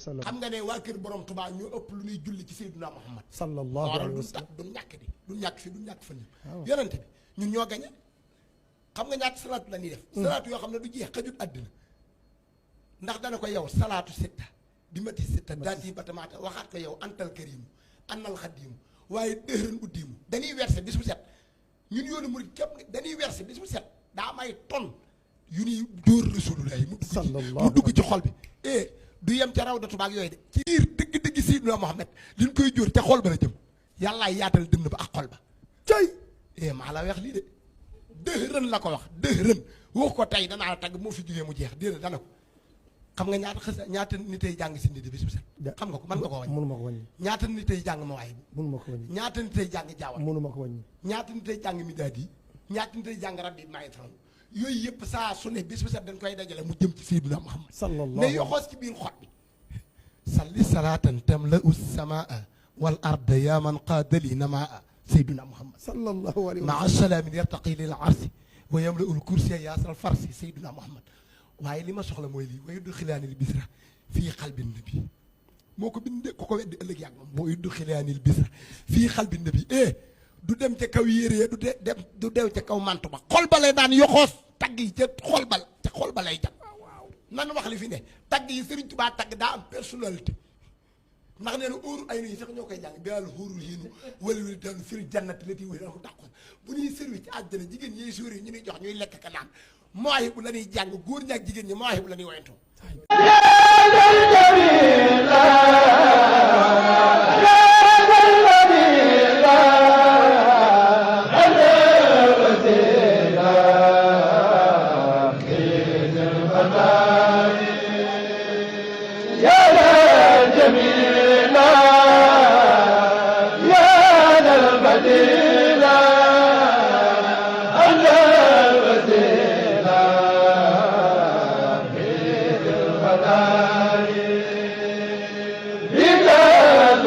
sallam. xam nga ne waa kër borom Tuubaa ñoo ëpp lu ñuy julli ci Seydina Muhammad sallallahu alayhi wa sallam. du ñàkk di du ñàkk fi du ñàkk fa ñu yonente bi ñun ñoo gañe xam nga ñaata salaatu la ñuy def salaatu yoo xam ne du jeex xajut àddina ndax dana ko yow salaatu sitta di mati sitta daati batamaata waxaat ko yow antal karimu annal xadimu waaye dëhëran uddimu dañuy verser bis bu set ñun yoonu murid képp dañuy verser bis bu set daa may ton yu ñuy dóor rasulullah yi mu dugg ci xol bi du yem ca rawdatu baak yooyu de ci biir dëgg-dëgg Seydina Muhammad liñ koy jóor ca xol ba la jëm yàllaay yaatal dënn ba ak xol ba cay maa la wax lii de dëhëran la ko wax dëhëran wax ko tey danaa la tagg moo fi jógee mu jeex déedéet dana ko xam nga ñaata nit ay jàng si nit bi su set xam nga ko mën nga ko wàññi mënuma ko wàññi ñaata nit ay jàng ma waay bi mënuma ko wàññi ñaata nit ay jàng jaawal mënuma ko wàññi ñaata nit ay jàng midaad yi ñaata nit ay jàng rabbi maa ngi taxaw yooyu yëpp saa su ne bis bu set dañ koy dajale mu jëm ci Seydina Muhammad sallallahu ne yoxoos ci biir xol bi salli salaatan tamla'u samaa wal arda ya man qaadali namaa Seydina Muhammad sallallahu alayhi wa maa salaamin yartaqi lil arsi wa yamla'ul kursiya yaasal farsi Seydina Muhammad waaye li ma soxla mooy lii wa yudxilaanil bisra fii xalbin nabi moo ko bindee ku ko weddi ëllëg yàgg moom moo yudxilaanil bisra fii xalbin nabi du dem ca kaw yére du dew ca kaw mantu ba xol ba lay daan yoxoos tagg yi ca xol ba lay jag nan wax li fi ne tagg yi Sëriñ Tuubaa tagg daa am personnalité ndax nee na óoru ay yi sax ñoo koy jàng bial xóorul yéenu wala wala daanu firi jannati la ti wéy ko dàqoon bu ñuy servi ci àjjana jigéen ñiy sóori ñu ñuy jox ñuy lekk ka naan mooy bu la ñuy jàng góor ñaak jigéen ñi mooy bu la ñuy woyantoo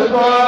Bye.